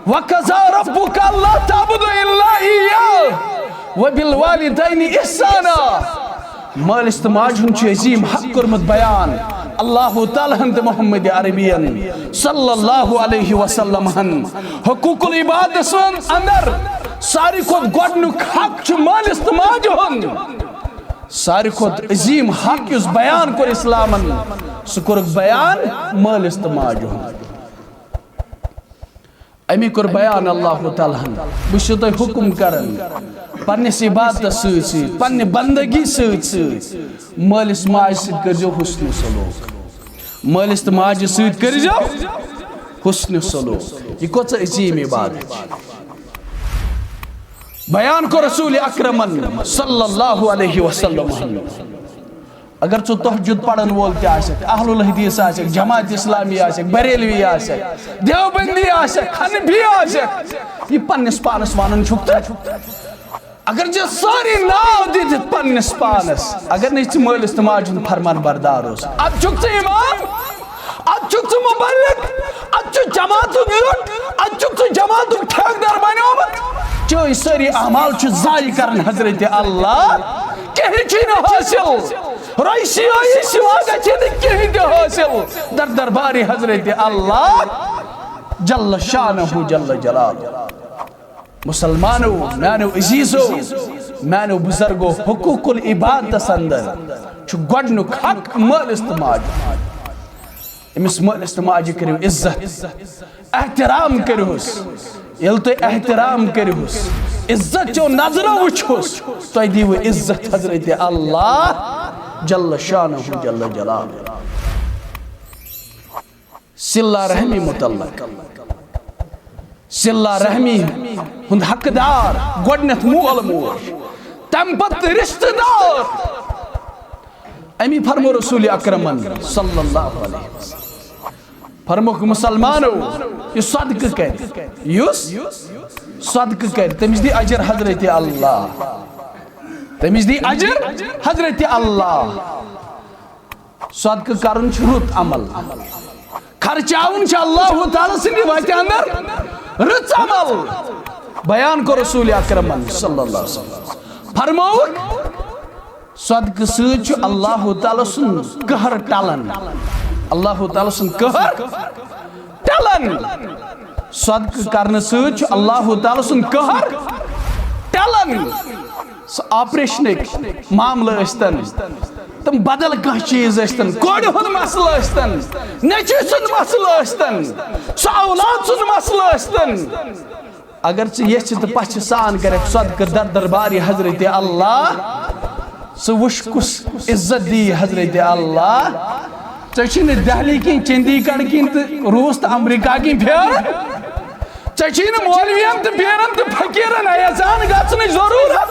وَقَضَىٰ رَبُّكَ أَلَّا تَعْبُدُوا إِلَّا إِيَّاهُ وَبِالْوَالِدَيْنِ إِحْسَانًا۔ مٲلِس تہٕ ماجہِ ہُنٛد چھُ عظیٖم حق کوٚرمُت بیان اللہ تعالیٰ ہن تہٕ محمد عربین صلی اللہ علیہ وسلم ہن۔ حقوق العبادس اندر ساروی کھۄتہٕ گۄڈٕنیُک حق چھُ مٲلِس تہٕ ماجہِ ہُنٛد۔ ساروی کھۄتہٕ عظیٖم حق یُس بیان کوٚر اسلامن، سُہ کوٚرُکھ بیان مٲلِس تہٕ ماجہِ ہُنٛد۔ امی کوٚر بیان اللہ تعالیٰ ہن، بہٕ چھُسو تۄہہِ حُکُم کران، پننِس عبادتس سۭتۍ سۭتۍ، پننہِ بندگی سۭتۍ سۭتۍ مٲلِس ماجہِ سۭتۍ کٔرۍزیو حُسنِ سلوک۔ مٲلِس تہٕ ماجہِ سۭتۍ کٔرۍزیو حُسنِ سلوک۔ یہِ کۭژاہ عظیٖم عبادت چھِ۔ بیان کوٚر رسول اکرمن صلی اللہ علیہ وسلم۔ اگر ژٕ تہجد پرن وول تہِ آسکھ، اہل الحدیث آسکھ، جماعت اسلامی آسکھ، بریلوی آسکھ، دیوبندی آسکھ، حنفی آسکھ، یہِ پننِس پانس ونان چھُکھ تہٕ اگر ژےٚ سٲری ناو دِتھ پننِس پانس، اگر نہٕ ژٕ مٲلِس تہٕ ماجہِ ہُنٛد فرمان بردار اوس، ادٕ چھُکھ ژٕ امام؟ ادٕ چھُکھ ژٕ مبلغ؟ ادٕ چھُ جماعتُک زیُٹھ؟ ادٕ چھُکھ ژٕ جماعتُک ٹھیکہٕ دار بنیومُت؟ چٲنۍ سٲری اعمال چھِ ضایع کران حضرت اللہ۔ کِہیٖنۍ چھُے نہٕ حٲصِل۔ رۄیہِ سِیٲیی سِوا گژھِ نہٕ کِہیٖنۍ تہِ حٲصِل در دربارِ حضرت اللہ جل شانہ جل جلالہ۔ مسلمانو، میانیو عزیزو، میانیو بزرگو، حقوق العبادتس اندر چھُ گۄڈٕنیُک حق مٲلِس تہٕ ماجہِ۔ أمِس مٲلِس تہٕ ماجہِ کٔرِو عزت، احترام کٔرِہُس۔ ییٚلہِ تُہۍ احترام کٔرِہُس، عزت چو نظرو وٕچھہُس، تۄہہِ دیٖوٕ عزت حضرت اللہ جل شانہ جل جلالہ۔ صلہ رحمی متعلق، صلہ رحمی ہُنٛد حقدار گۄڈٕنیتھ مول موج، تمہِ پتہٕ رشتہٕ دار۔ امی فرمو رسول اکرمن صلی اللہ علیہ وسلم، فرموکھ مسلمانو، یُس صدقہٕ کرِ، یُس صدقہٕ کرِ، تٔمِس دی اجر حضرت اللہ، تٔمِس دی اجر حضرت اللہ۔ صدقہٕ کرُن چھُ رُت عمل، خرچاوُن چھُ اللہ تعالیٰ سٕنٛدِ وتہِ اندر رٕژ عمل۔ بیان کوٚر رسول اکرمن صلی اللہ علیہ وسلم، فرمووُکھ، صدقہٕ سۭتۍ چھُ اللہ تعالیٰ سُنٛد قہر ٹلان۔ اللہ تعالیٰ سُنٛد قہر ٹلان۔ صدقہٕ کرنہٕ سۭتۍ چھُ اللہ تعالیٰ سُنٛد قہر ٹلان۔ سُہ آپریشنٕکۍ معاملہٕ ٲسۍتن، تِم بدل کانٛہہ چیٖز ٲسۍتن، کورِ ہُنٛد مسلہٕ ٲسۍتن، نیٚچوِ سُنٛد مسلہٕ ٲسۍتن، سُہ اولاد سُنٛد مسلہٕ ٲسۍتن، اگر ژٕ یژھِ تہٕ پژھِ سان کرکھ صدقہٕ در دربارِ حضرت اللہ، ژٕ وٕچھ کُس عزت دی حضرت اللہ۔ ژےٚ چھُے نہٕ دہلی کِنۍ، چندی گڑھ کِنۍ تہٕ روٗس تہٕ امریکہ کِنۍ پھیرُن۔ ژےٚ چھُے نہٕ مولوین تہٕ پیرن تہٕ فقیرن احسان گژھنٕچ ضروٗرت۔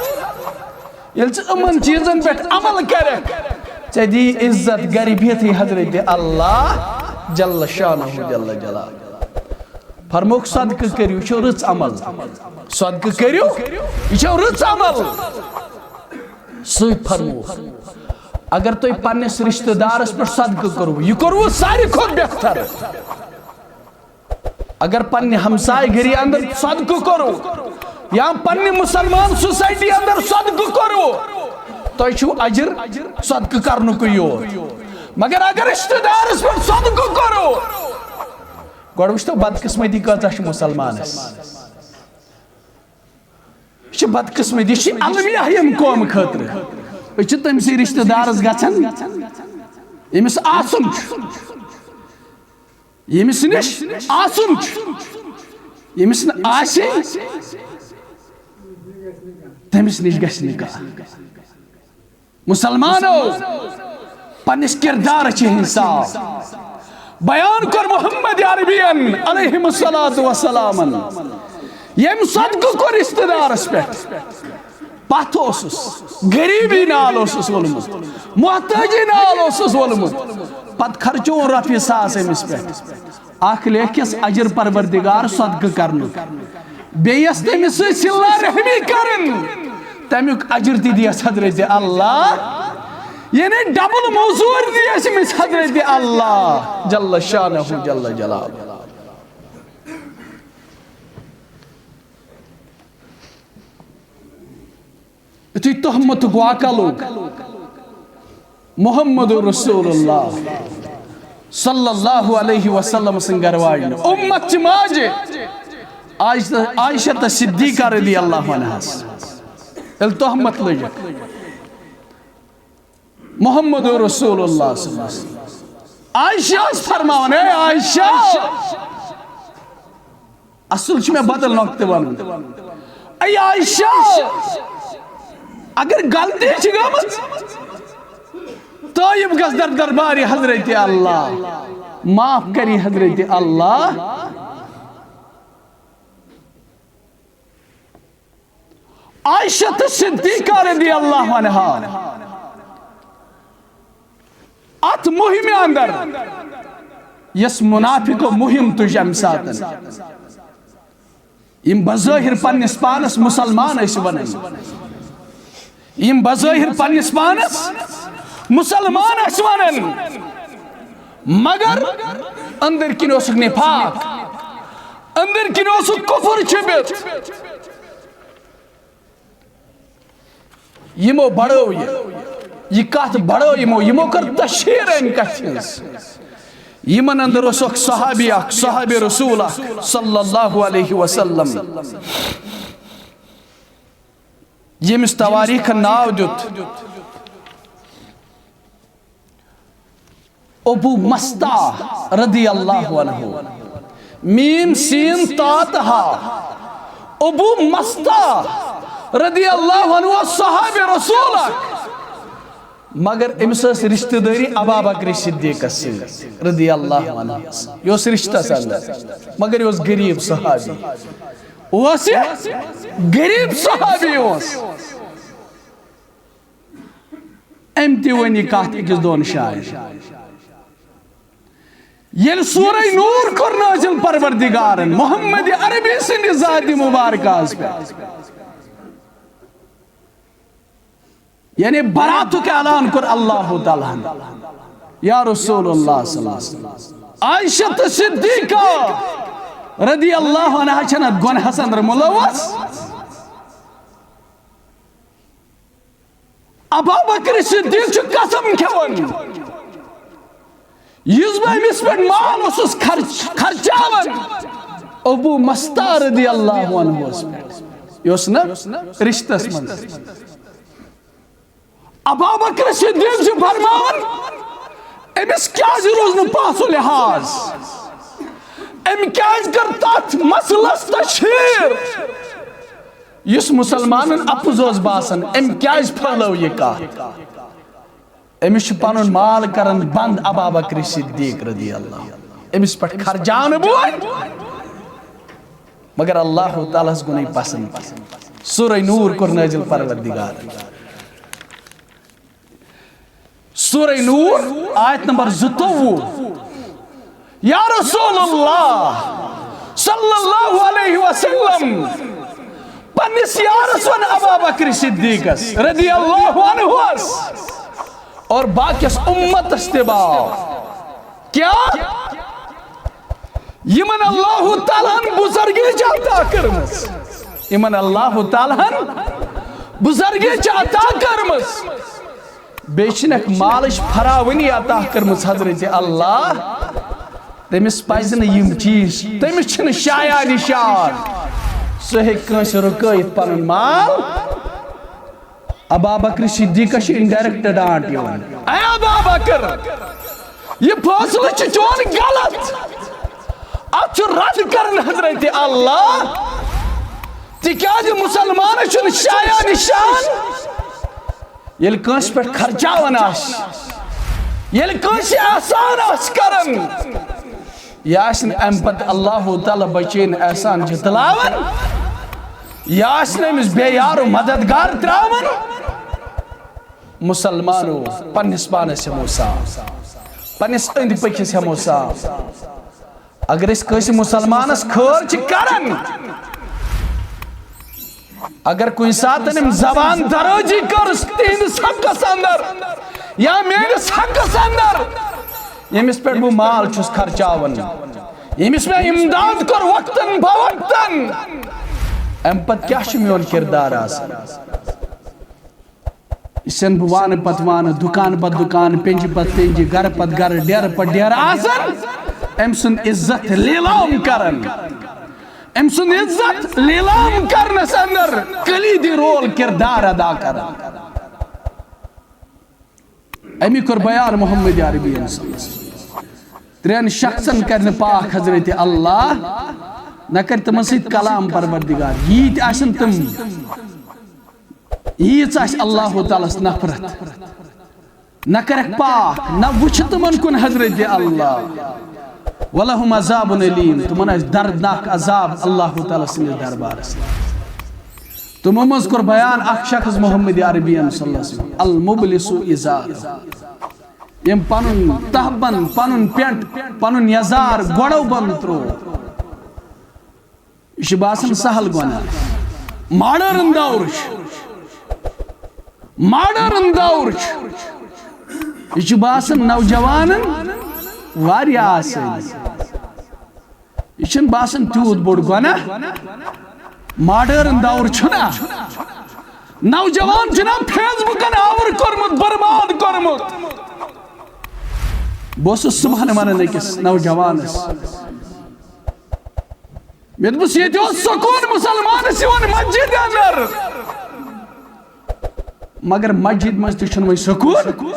ییٚلہِ ژٕ یِمن چیٖزن پٮ۪ٹھ عمل کرکھ، ژےٚ دی عزت گرِ بِہتھٕے حضرت اللہ جل شانہ جل جلالہ۔ فرموکھ، صدقہٕ کٔرِو، یہِ چھُ رٕژ عمل۔ صدقہٕ کٔرِو، یہِ چھُ رٕژ عمل۔ سۭتۍ فرموکھ، اگر تُہۍ پننِس رشتہٕ دارس پٮ۪ٹھ صدقہٕ کوٚروٕ، یہِ کوٚروٕ ساروی کھۄتہٕ بہتر۔ اگر پننہِ ہمسایہِ گٔری اندر صدقہٕ کوٚروٕ یا پننہِ مسلمان سوسائٹی اندر صدقہٕ کوٚروٕ، تۄہہِ چھُو اجر صدقہٕ کرنُکُے یوت۔ مگر اگر رشتہٕ دارس پٮ۪ٹھ صدقہٕ کوٚروٕ، گۄڈٕ وٕچھتو بدقسمتی کۭژاہ چھِ مسلمانس۔ یہِ چھِ بدقسمتی، یہِ چھِ المیہ ییٚمہِ قومہٕ خٲطرٕ۔ أسۍ چھِ تٔمۍ سٕے رشتہٕ دارس گژھان، ییٚمِس آسُن چھُ، ییٚمِس نِش آسُن چھُ، ییٚمِس نہٕ آسہِ، تٔمِس نِش گژھِ نہٕ کانٛہہ۔ مسلمانو، پننِس کردارس چھِ انصاف۔ بیان کوٚر محمد عربین علیہ الصلوۃ والسلام، ییٚمۍ صدقہٕ کوٚر رشتہٕ دارس پٮ۪ٹھ، پتھ اوسُس، غریبی نال اوسُس وولمُت، محتاجی نال اوسُس وولمُت، پتہٕ خرچووُن رۄپیہِ ساس أمِس پٮ۪ٹھ۔ اکھ لیکھس اجر پروردگار صدقہٕ کرنُک، بیٚیِس تٔمِس سۭتۍ صلہ رحمی کرٕنۍ، تمیُک اجر تہِ دِیس حضرت اللہ، یعنی ڈبل موٚزوٗرۍ دِیس أمِس حضرت اللہ جل شانہ جل جلالہ۔ یُتھُے تہمتُک واقعہ لوٚگ، محمد رسول اللہ صلی اللہ علیہ وسلم سٕنٛدِ گرٕ واجنہِ، اُمت چہِ ماجہِ عائشہ، عائشہ تہٕ صدیقہ رضی اللہ عنہس، ییٚلہِ تہمت لٔجِکھ محمد رسول اللہ صلی اللہ علیہ وسلم، عائشہ ٲس فرماوان، اے عائشہ، اصل چھُ مےٚ بدل نۄقطہٕ ونُن۔ اے عائشہ، اگر غلطی چھِ گٔمٕژ، تٲیب گژھ در دربارِ حضرت اللہ، معاف کری حضرت اللہ۔ عائشہ تہٕ صدیقہ رضی اللہ عنہا اتھ مہمہِ اندر، یس منافقو مہم تُج امہِ ساتن، یم بظاہر پننِس پانس مسلمان ٲسۍ ونان، یم بظاہر پننِس پانس مسلمان ٲسۍ ونان، مگر أندٕرۍ کِنۍ اوسُکھ نفاق، أندٕرۍ کِنۍ اوسُکھ کفر چھُپِتھ۔ یمو بڑٲو یہِ، یہِ کتھ بڑٲو یمو، یمو کٔر تشہیر امہِ کتھِ ہٕنٛز۔ یمن اندر اوس اکھ صحابی، اکھ صحابی رسول اکھ صلی اللہ علیہ وسلم، ییٚمِس تواریخن ناو دیُت ابو مستہ رضی اللہ عنہ۔ میم سین تا تہا۔ ابو مستہ رضی اللہ عنہ اوس صحابِ رسول اکھ۔ مگر أمِس ٲس رشتہٕ دٲری ابا بکر صدیقس سۭتۍ رضی اللہ عنہ۔ یہِ اوس رشتس اندر، مگر یہِ اوس غریب صحابی۔ اوس یہِ غریب صحابی اوس۔ أمۍ تہِ ؤنۍ یہِ کتھ أکِس دۄن جاین۔ ییٚلہِ سورہ نور کوٚر نازل پروردگارن محمد عربی سٕنٛدِ ذاتِ مبارکہ ہس پٮ۪ٹھ، یعنی براتُک اعلان کوٚر اللہ تعالیٰ ہن، یا رسول اللہ صلی اللہ علیہ وسلم، عائشہ تہٕ صدیقہ رضی اللہ عنہا چھنہٕ اتھ گۄنہس اندر ملوث۔ ابا بکر صدیق چھُ قسم کھٮ۪وان، یُس بہٕ أمِس پٮ۪ٹھ مال اوسُس خرچ-، خرچاوان، ابو مستہ رضی اللہ عنہ اوس پٮ۪ٹھ۔ یہِ اوس نہ رشتس منٛز۔ ابا بکر صدیق چھُ فرماوان، أمِس کیازِ روٗز نہٕ پونٛسہٕ لحاظ؟ أمۍ کیازِ کٔر تتھ مسلس تشہیر؟ یُس مسلمانن اپُز اوس باسان، أمۍ کیازِ پھٔہلٲو یہِ کتھ؟ أمِس چھُ پنُن مال کران بند ابا بکر صدیق رضی اللہ عنہ۔ أمِس پٮ۪ٹھ خرچاونہٕ بہٕ وۄنۍ، مگر اللہ تعالیٰ ہس گوٚو نہٕ یہِ پسند کینٛہہ۔ سورہ نور کوٚر نٲزِل پروردگار۔ سورہ نور، آیت نمبر زٕتووُہ۔ یا رسول اللہ صلی اللہ علیہ وسلم، پننِس یارس ون ابا بکر صدیقس رضی اللہ عنہس اور باقیس امتس تہِ باو۔ کیا؟ یمن اللہ تعالیٰ ہن بزرگی چھِ عطا کٔرمٕژ۔ یمن اللہ تعالیٰ ہن بزرگی چھِ عطا کٔرمٕژ۔ بیٚیہِ چھِنکھ مالٕچ فراوٲنی عطا کٔرمٕژ حضرت اللہ۔ تٔمِس پزِ نہٕ یِم چیٖز، تٔمِس چھِنہٕ شایان نِشان۔ سُہ ہیٚکہِ کٲنٛسہِ رُکٲیِتھ پنُن مال۔ ابا بکر صدیقس چھِ indirect ڈانٹ یِوان۔ اے ابا بکر، یہِ فٲصلہٕ چھُ چون غلط۔ اتھ چھُ رد کران حضرت اللہ۔ تِکیازِ مُسلمانس چھُنہٕ شایان نِشان، ییٚلہِ کٲنٛسہِ پٮ۪ٹھ خرچاوان آسہِ، ییٚلہِ کٲنٛسہِ احسان آسہِ کران، یہِ آسہِ نہٕ امہِ پتہٕ اللہ تعالیٰ بچٲیِن احسان جتلاوان، یہِ آسہِ نہٕ أمِس بے یار و مددگار تراوان۔ مُسلمانو، پننِس پانس ہٮ۪مو صاف، پننِس أنٛدۍ پٔکِس ہٮ۪مو صاف۔ اگر أسۍ کٲنٛسہِ مُسلمانس خٲر چھِ کران، اگر کُنہِ ساتہٕ أمۍ زبان درٲزی کٔرٕس تِہنٛدِس حقس اندر یا میٲنِس حقس اندر، ییٚمِس پٮ۪ٹھ بہٕ مال چھُس خرچاوان، ییٚمِس مےٚ امداد کوٚر وقتن بوقتن، امہِ پتہٕ کیٛاہ چھُ میون کردار آسان؟ یہِ چھَنہٕ بہٕ وانہٕ پتہٕ وانہٕ، دُکان پتہٕ دُکان، پیٚنجہِ پتہٕ پیٚنجہِ، گرٕ پتہٕ گرٕ، ڈیرٕ پتہٕ ڈیرٕ آسان أمۍ سُنٛد عزت لیلام کران۔ أمۍ سُنٛد عزت لیلام کرنس اندر کلیدی رول کردار ادا کران۔ امی کوٚر بیان محمد عربی صلی اللہ علیہ وسلم۔ ترٛٮ۪ن شخصن کرِ نہٕ پاک حضرت اللہ، نہ کرِ تِمن سۭتۍ کلام پروردگار۔ ییٖتۍ آسن تِم، ییٖژ آسہِ اللہ تعالیٰ ہس نفرت، نہ کرکھ پاک، نہ وٕچھِ تِمن کُن حضرت اللہ۔ ولہم عذاب علیم، تِمن آسہِ دردناک عذاب اللہ تعالیٰ سٕنٛدِس دربارس منٛز۔ تِمو منٛز کوٚر بیان اکھ شخص محمد عربی صلی اللہ علیہ وسلم، المبلس ازار، یِم پنُن تہبند، پنُن پینٹ، پنُن یزار گۄڈو بند ترٛوو۔ یہِ چھُ باسان سہل گۄناہ۔ ماڈٲرٕن دور چھُ، ماڈٲرٕن دور چھُ۔ یہِ چھُ باسان نوجوانن واریاہ آسٲنی۔ یہِ چھُنہٕ باسان تیوٗت بوٚڑ گۄناہ۔ ماڈٲرٕن دور چھُنہ، نوجوان چھُنہ فیس بُکن آوُر کوٚرمُت، برباد کوٚرمُت۔ بہٕ اوسُس صُبحن ونان أکِس نوجوانس، مےٚ دوٚپُس، ییٚتہِ اوس سکوٗن مُسلمانس یِوان مسجد اندر، مگر مسجد منٛز تہِ چھُنہٕ وۄنۍ سکوٗن۔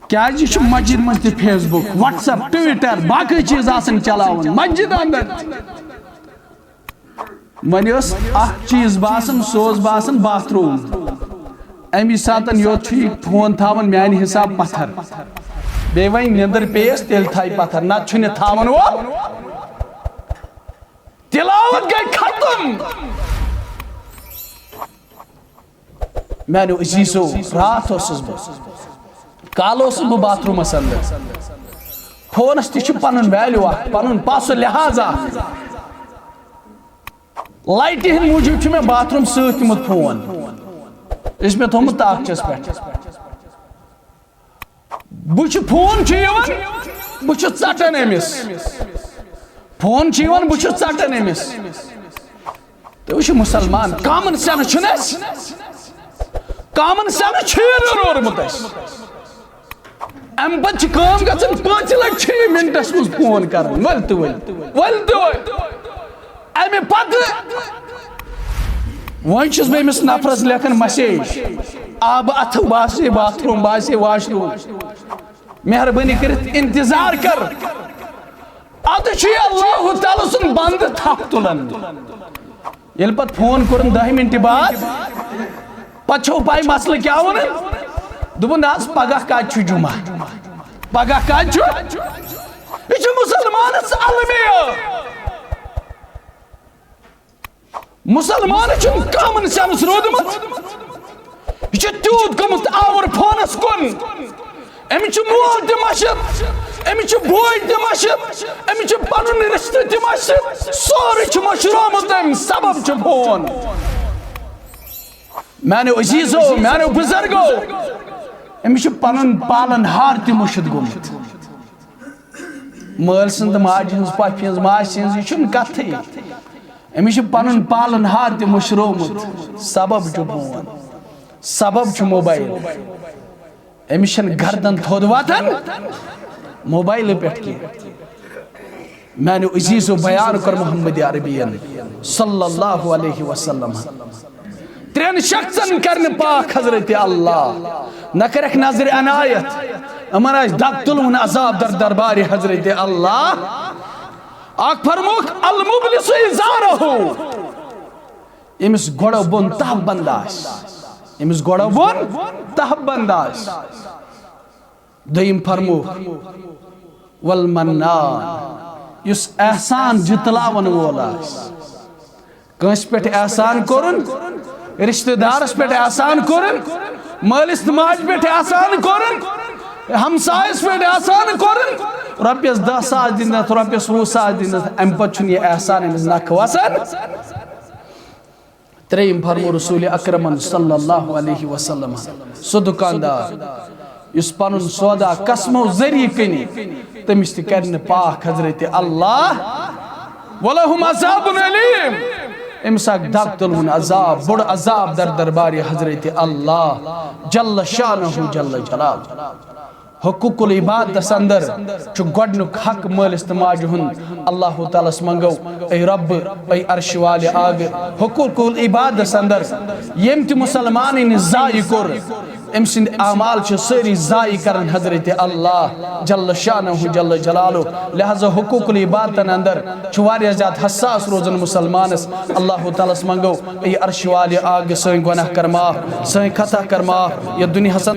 کیازِ یہِ چھُ مسجد منٛز تہِ Facebook, WhatsApp, Twitter, باقٕے چیٖز آسان چلاوان مسجد اندر۔ وۄنۍ اوس اکھ چیٖز باسان، سُہ اوس باسان باتھ روٗم۔ امی ساتن یوت چھُ یہِ فون تھاوان میانہِ حساب پتھر۔ بیٚیہِ وۄنۍ نیٚندٕر پیٚیس، تیٚلہِ تھایہِ پتھر، نتہٕ چھُنہٕ تھاوان وول۔ تلاوت گٔے ختم۔ میانیو عزیزو، راتھ اوسُس بہٕ، کالہٕ اوسُس بہٕ باتھ روٗمس اندر۔ فونس تہِ چھُ پنُن ویلیو اکھ، پنُن پس و لحاظ اکھ۔ لایٹہِ ہٕنٛدِ موٗجوٗب چھُ مےٚ باتھ روٗم سۭتۍ نیوٗمُت فون۔ یہِ چھُ مےٚ تھوٚومُت تاخچس پٮ۪ٹھ۔ بہٕ چھُ، فون چھُ یِوان، بہٕ چھُس ژٹان أمِس۔ فون چھُ یِوان، بہٕ چھُس ژٹان أمِس۔ تُہۍ وٕچھِو مُسلمان، کامن سینس چھُنہٕ اَسہِ، کامن سینس چھُ یہِ روٚرمُت اَسہِ۔ اَمہِ پتہٕ چھِ کٲم گژھان، پانٛژِ لٹہِ چھِ یہِ منٹس منٛز فون کران، ؤلۍ تہٕ ؤلۍ، ؤلۍ تہٕ ؤلۍ۔ اَمہِ پتہٕ وۄنۍ چھُس بہٕ أمِس نفرس لیکھان مسیج، آبہٕ اَتھٕ، بہٕ آسے باتھ روٗم، بہٕ آسے واش روٗم، مہربٲنی کٔرِتھ انتظار کر۔ ادٕ چھُ یہِ اللہ تعالیٰ سُنٛد بندٕ تھپھ تُلان۔ ییٚلہِ پتہٕ فون کوٚرُن دَہہِ مِنٹہِ بعد، پتہٕ چھو پاے مسلہٕ کیٛاہ ووٚنُن؟ دوٚپُن، "نہ حظ، پگاہ کتہِ چھُ جمعہ؟ پگاہ کتہِ چھُ؟" یہِ چھُ مُسلمانس المیہ۔ مُسلمانس چھُنہٕ کامن سینس روٗدمُت۔ یہِ چھُ تیوٗت گوٚمُت آوُر فونس کُن۔ أمِس چھُ مول تہِ مٔشِتھ، أمِس چھُ بوے تہِ مٔشِتھ، أمِس چھُ پنُن رشتہٕ تہِ مٔشِتھ، سورُے چھُ مٔشرومُت أمۍ، سبب چھُ فون۔ میانیو عزیزو، میانیو بزرگو، أمِس چھُ پنُن پالن ہار تہِ مٔشِتھ گوٚمُت۔ مٲلۍ سٕنٛز تہٕ ماجہِ ہٕنٛز، پۄپھِ ہٕنٛز، ماسہِ ہٕنٛز، یہِ چھُنہٕ کتھٕے۔ أمِس چھُ پنُن پالن ہار تہِ مٔشرومُت۔ سبب چھُ فون، سبب چھُ موبایل۔ أمِس چھَنہٕ گردن تھوٚد واتان موبایلہٕ پٮ۪ٹھ کینٛہہ۔ میانیو عزیزو، بیان کوٚر محمد عربین صلی اللہ علیہ وسلم۔ ترٛٮ۪ن شخصن کرِ نہٕ پاک حضرت اللہ، نہ کرکھ نظر عنایت۔ یِمن آسہِ دب تُلوُن عذاب در دربارِ حضرت اللہ۔ اکھ فرموکھ، المبلس ازارہ۔ أمِس گۄڈو بۄن تہہ بنٛد آسہِ، أمِس گۄڈو بۄن تہہ بنٛد آسہِ۔ دوٚیِم فرموو، والمنان، یُس احسان جتلاون وول آسہِ۔ کٲنٛسہِ پٮ۪ٹھ احسان کوٚرُن، رشتہٕ دارس پٮ۪ٹھ احسان کوٚرُن، مٲلِس تہٕ ماجہِ پٮ۪ٹھ احسان کوٚرُن، ہمسایس پٮ۪ٹھ احسان کوٚرُن، رۄپیس دَہ ساس دِنس، رۄپیس وُہ ساس دِنس، امہِ پتہٕ چھُنہٕ یہِ احسان أمِس نکھٕ وسان۔ ترٛیٚیِم فرموو رسول اکرمن صلی اللہ علیہ وسلم، سُہ دُکاندار یُس پنُن سودا قسمو ذٔریعہٕ کٕنہِ، تٔمِس تہِ کرِ نہٕ پاک حضرت اللہ۔ ولہم عذاب علیم، أمِس اکھ دب تُلوُن عذاب، بوٚڑ عذاب در دربارِ حضرت اللہ جل شانہ جل جلال۔ حقوق العبادس اندر چھُ گۄڈنیُک حق مٲلِس تہٕ ماجہِ ہُنٛد۔ اللہ تعالیٰ ہس منٛگو، اے رب، اے عرش والہِ آگہٕ، حقوق العبادس اندر ییٚمۍ تہِ مسلمانٕنۍ ضایع کوٚر، أمۍ سٕنٛدۍ اعمال چھِ سٲری ضایع کران حضرت اللہ جل شانہ جل جلالہ۔ لہذا حقوق العبادتن اندر چھُ واریاہ زیادٕ حساس روزان مسلمانس۔ اللہ تعالیٰ ہس منٛگو، اے عرش والہِ آگہٕ، سٲنۍ گۄناہ کر معاف، سٲنۍ خطا کر معاف، یتھ دُنیاہس